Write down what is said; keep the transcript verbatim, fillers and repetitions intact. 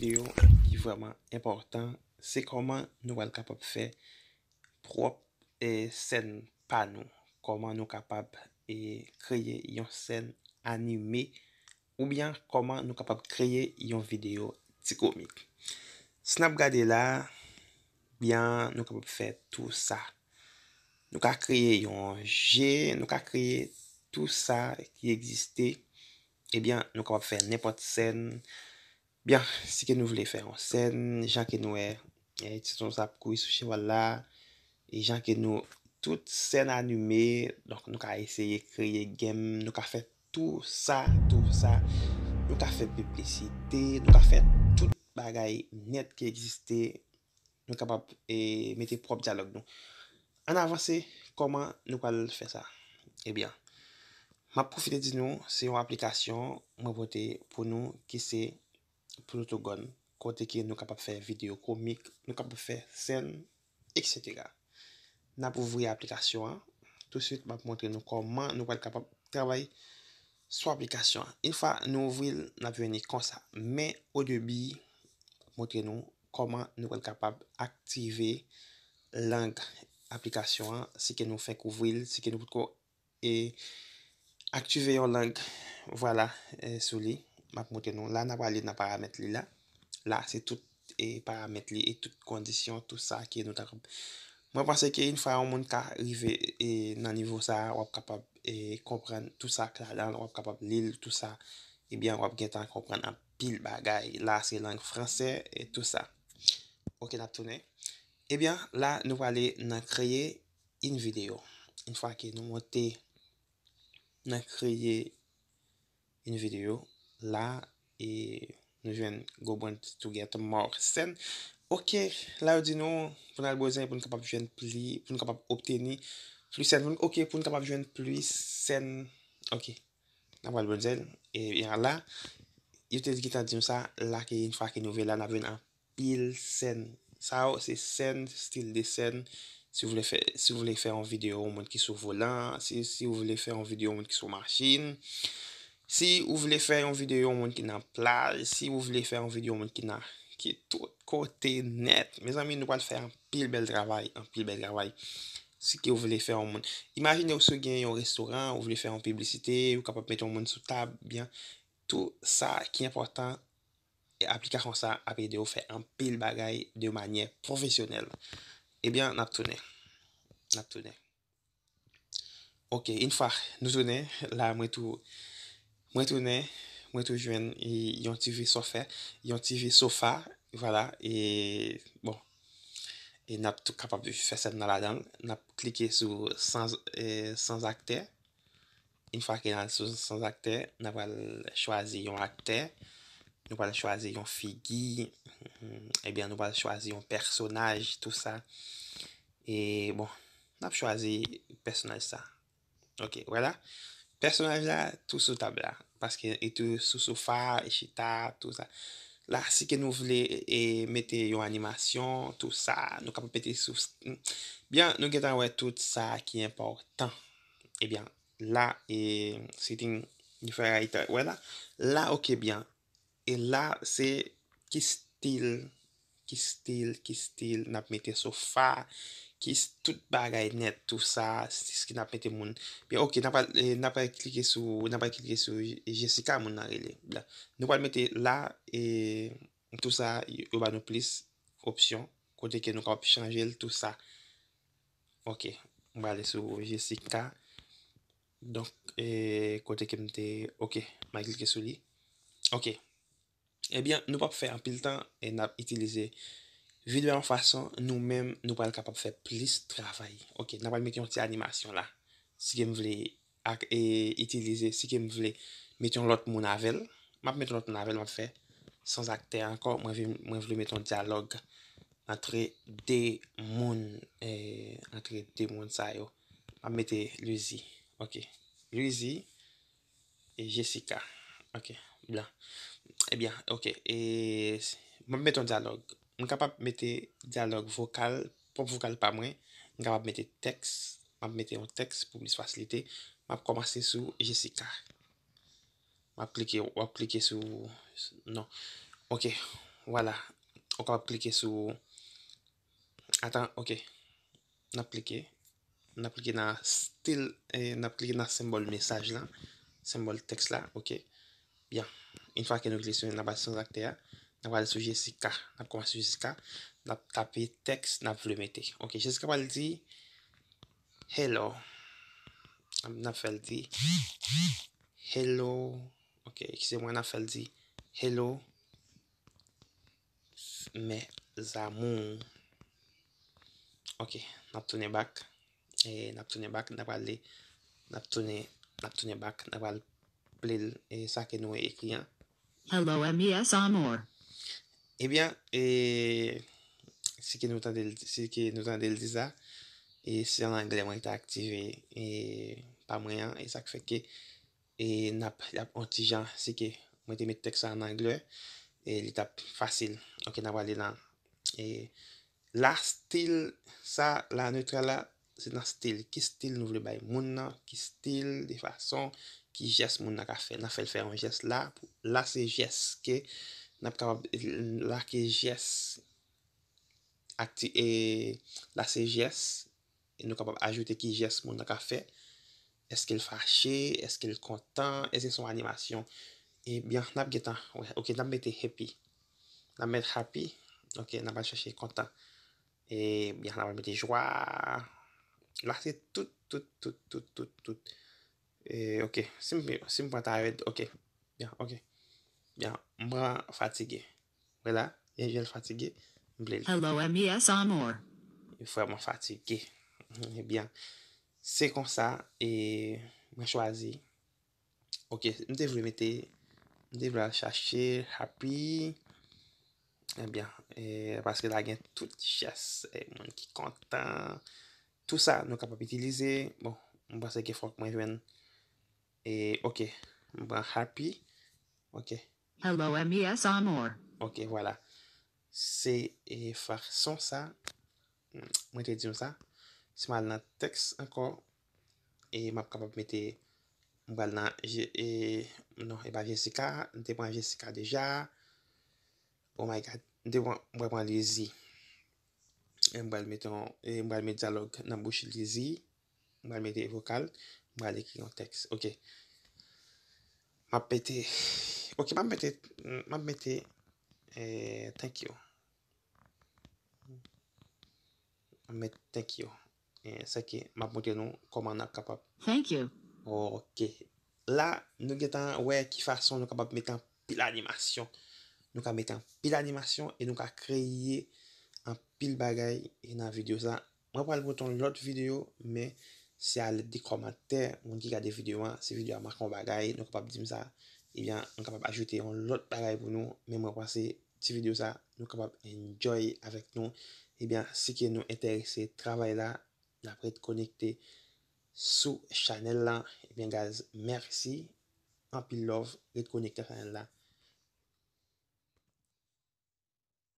yo ki vrèman enpòtan, se kòman nou pral kapab fè pwòp e, sèn pa nou. Kòman nou kapab e, kreye yon sèn anime oubyen kòman nou kapab kreye yon videyo ti komik. Si n ap gade la, byen, nou kapab fè tou sa. Nou ka kreye yon je, nou ka kreye tou sa ki egziste. Ebyen, nou kapab fè nenpòt sèn. Byen, si ke nou vle fè yon sèn, jan ke nou wè, e, ti tons ap kouri sou cheval la, e jan ke nou, tout sèn anime, donk nou ka eseye kreye game, nou ka fè tou sa, tou sa. Nou ka fè piblisite, nou ka fè tout bagay nèt ki egziste. Nou kapab e, mete pwòp dyalòg nou. Ann avanse, kòman nou pral fè sa? Ebyen, m ap pwofite di nou, se yon aplikasyon mwen pote pou nou ki se Plotogon, kote ke nou kapab fè videyo komik, nou kapab fè sèn, etsetera. N ap ouvri aplikasyon an. Tousuit, m ap montre nou kòman nou pral kapab travay sou aplikasyon an. Yon fwa nou ouvri l, n ap jwenn li konsa. Men o debi, m ap montre nou kòman nou pral kapab aktive lang aplikasyon an, si ke nou fenk ouvri l, si ke nou potko e, aktive yon lang, vwala, e, sou li. M ap montre nou. La, n ap ale nan paramèt li la. La, se tout e, paramèt li e tout kondisyon, tou sa ke nou ta kab. Mwen panse ke yon fwa yon moun ka rive e, nan nivo sa a, w ap kapab e, konprann tou sa k ladan l, w ap kapab li l, tou sa. Ebyen, w ap gentan konprann anpil bagay. La, se lang fransè e tou sa. Oke, n ap tounen. Ebyen, la, nou prale nan kreye yon videyo. Yon fwa ke nou monte nan kreye yon videyo, la, e nou jwenn Go Brand to get more sèn. Oke, la yo di nou, pou n al bezwen, pou n kapab jwenn pli, pou n kapab obteni plis sèn, pou n, oke, pou n kapab jwenn plis sèn. Oke, n ap al bezwen, e byen la, yo te gentan di nou sa, la ke yon fwa ke nou vle la, n ap jwenn anpil sèn. Sa yo, se sèn, stil de sèn. Si w vle fè, si w vle fè yon videyo yon moun ki sou volan, si, si w vle fè yon videyo yon moun ki sou machin, si w vle fè yon videyo yon moun ki nan plaj, si w vle fè yon videyo yon moun ki nan, ki tout kote nèt. Mezanmi, nou pral fè anpil bèl travay, anpil bèl travay. Si ke w vle fè yon moun. Imajine w si w gen yon restoran, w vle fè yon piblisite, ou kapab mete yon moun sou tab, byen, tou sa ki enpòtan, e aplikasyon sa ap ede w fè anpil bagay de manyè pwofesyonèl. Ebyen, n ap tounen. N ap tounen. Oke, yon fwa nou tounen, la mwen tou, mwen tounen, mwen tou jwenn e, yon ti vi sofè, yon ti vi sofa, vwala, e bon, e n ap tou kapab fè sèn nan ladan l. N ap klike sou sans, e, sans aktè. Yon fwa ke n al sou sans aktè, n ap al chwazi yon aktè, nou pral chwazi yon figi, mhm, ebyen, nou pral chwazi yon pèsonaj, tou sa. E bon, n ap chwazi pèsonaj sa. Oke, vwala. Pèsonaj la tou sou tab la, paske li tou sou sofa, li chita, tou sa. La, si ke nou vle e, mete yon animasyon, tou sa, nou kapab mete sou, byen, nou gentan wè tout sa ki enpòtan. Ebyen, la, e, setting, diferan item, wè la. La, oke, byen. E la, se ki stil, ki stil, ki stil n ap mete sofa, ki s-, tout bagay nèt, tou sa, se ki n ap mete moun. Byen, oke, n ap al, e, n ap al klike sou, n ap al klike sou Jessica, moun nan rele. Bla. Nou pral mete la, e, tou sa, yo, yo ba nou plis opsyon, kote ke nou kapab chanje l, tou sa. Oke, m prale sou Jessica. Donk, e, kote ke m te, oke, m al klike sou li. Oke. Ebyen, nou p ap fè anpil tan e n ap itilize videyo a yon fason nou menm nou pral kapab fè plis travay. Oke, n ap al mete yon ti animasyon la. Si ke m vle ak, e, itilize, si ke m vle mete yon lòt moun avè l, m ap mete yon lòt moun avè l, m ap fè sans aktè ankò. Mwen vle, mwen vle mete yon dyalòg antre de moun, e, antre de moun sa yo. M ap mete Luzi. Oke. Luzi e Jessica. Oke. Blan. Ebyen, oke. E, s-, m ap mete yon dyalòg. M kapab mete dyalòg vokal, pwòp vokal pa mwen. M kapab mete tèks. M ap mete yon tèks pou plis fasilite. M ap kòmanse sou Jessica. M ap klike, w ap klike sou, non. Oke. Vwala, ou kapab klike sou, atan, ok, n ap klike, n ap klike nan stil, eh, n ap klike nan senbòl mesaj la, senbòl tèks la, ok. Byen, yon fwa ke nou klike sou, n ap al sou aktè a, n ap al sou Jessica, n ap kòmanse sou Jessica, n ap tape tèks n ap vle mete. Ok, Jessica pral di, hello, n ap fè l di, hello, ok, eskize mwen, n ap fè l di, hello, mes amours. Ok, n ap tounen back. E n ap tounen back, n ap ale, n ap tounen, n ap tounen back, n ap al play l, e sa ke nou ekri an. Hello, mes amours. Ebyen, e, si ke nou tande l, si ke nou tande l di sa, e se an anglè mwen te aktive, e pa mwen an, e sa k fè ke e n ap, y ap yon ti jan, si ke mwen te met tèks sa an anglè, e li t ap fasil. Ok, n ap ale nan, e la stil sa, la netral la, se nan stil. Ki stil nou vle bay moun nan, ki stil de fason, ki jès moun nan ka fè. N ap fè l fè yon jès la, pou, la se jès ke n ap kapab, la ke jès akti, e la se jès, e nou kapab ajoute ki jès moun nan ka fè. Èske l fache? Èske l kontan? Èske se yon animasyon? Ebyen, n ap gentan wè. Ok, n ap mete happy. N ap mete happy. Ok, n ap al chèche kontan. Ebyen, n ap al mete jwa. La, se tout, tout, tout, tout, tout, tout. E, ok, si m, si m pran tired, ok. Byen, ok. Byen, m pran fatige. Vwala, Angel fatige, m vle li. Hello, mes amours. Li vrèman fatige. Ebyen, se konsa, e mwen chwazi. Ok, m te vle mete, m te vle al chache happy. Ebyen, e, paske la gen tout jès, e, moun ki kontan. Tou sa, nou kapab itilize. Bon, m panse ke fòk mwen jwenn. E, ok, m pran happy. Ok. Hello, mes amours. Ok, vwala. Se, e, fason sa, mwen te di w sa. Si m al nan tèks ankò, e m ap kapab mete, m pral nan, Je- e, non, e pa Jessica, m te pran Jessica deja. Oh my God, m te pran, m pral pran Lizzy. E m pral mete yon, e m pral mete dyalòg nan bouch Lizzy. M pral mete vokal, m pral ekri yon tèks. Ok. M ap mete, ok, m ap mete, m ap mete, eh, thank you. M ap mete thank you. Eh, sa ki, m ap montre nou kòman n ap kapab. Thank you. Ok. La, nou gentan wè ki fason nou kapab mete anpil animasyon. Nou ka mete anpil animasyon e nou ka kreye anpil bagay nan videyo sa. Mwen pral pote yon lòt videyo, men se alèd de kòmantè, moun ki gade videyo an, si videyo a manke yon bagay, nou kapab di m sa, ebyen, nou kapab ajoute yon lòt bagay pou nou, men mwen panse ti videyo sa, nou kapab enjoy avèk nou. Ebyen, si ke nou enterese travay la, n ap ret konekte sou chanèl la. Ebyen, guys, mèsi, anpil love, ret konekte chanèl la.